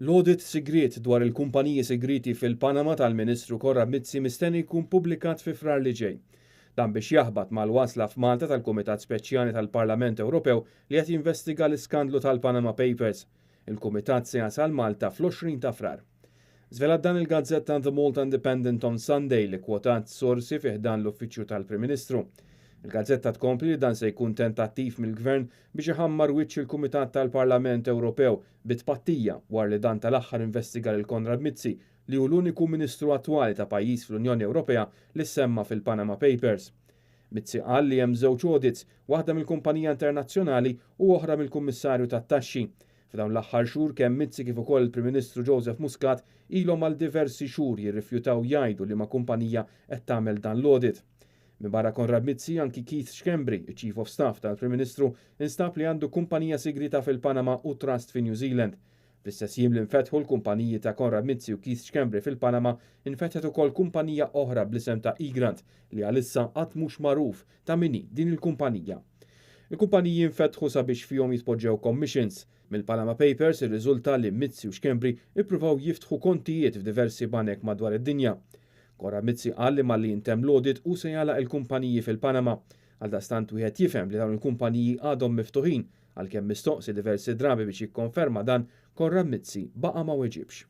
L-audit sigriet dwar il-kumpaniji sigrieti fil-Panama tal-Ministru Konrad Mizzi mistenni jkun pubblikat fi Frar li ġej. Dan biex jaħbat mal-wasla f'Malta tal-Kumitat Speċjali tal-Parlament Ewropew li qed jinvestiga l-iskandlu tal-Panama Papers. Il-Kumitat se jasal Malta fl-20 ta' Frar. Żvelat dan il-gazzetta The Malta Independent on Sunday li kwotat sorsi fi ħdan l-Uffiċċju tal-Prim Ministru. Il-gazzetta tkompli li dan se jkun tentattiv mill-Gvern biex iħammar wiċċ il-Kumitat tal-Parlament Ewropew bi tpattija wara li dan tal-aħħar investiga lil Konrad Mizzi, li hu l-uniku Ministru attwali ta' pajjiż fl-Unjoni Ewropea li ssemma fil-Panama Papers. Mizzi qal li hemm żewġ audits, waħda mill-kumpanija internazzjonali u oħra mill-Kummissarju tat-Taxxi. F'dawn l-aħħar xhur kemm Mizzi kif ukoll il-Prim Ministru Joseph Muscat ilhom għal diversi xhur jirrifjutaw jgħidu liema kumpanija qed tagħmel dan l-audit. Minbarra Konrad Mizzi, anki Keith Schembri, iċ-Chief of Staff tal-Prim Ministru, instab li għandu kumpanija sigrita fil-Panama u trust fi New Zealand. Fl-istess jiem li nfetħu l-kumpaniji ta' Konrad Mizzi u Keith Schembri fil-Panama, infetħet ukoll kumpanija oħra bl-isem ta' Egrant li għalissa qatt mhux magħruf ta' min hi din il-kumpanija. Il-kumpaniji nfetħu sabiex fihom jitpoġġew commissions. Mill-Panama Papers irriżulta li Mizzi u Schembri ippruvaw jiftħu kontijiet f'diversi banek madwar id-dinja. Konrad Mizzi qal li malli jintemm l-audit hu se jagħlaq il-kumpaniji fil-Panama. Għaldaqstant wieħed jifhem li dawn il-kumpaniji għadhom miftuħin, għalkemm mistoqsi diversi drabi biex jikkonferma dan, Konrad Mizzi baqa' ma weġibx.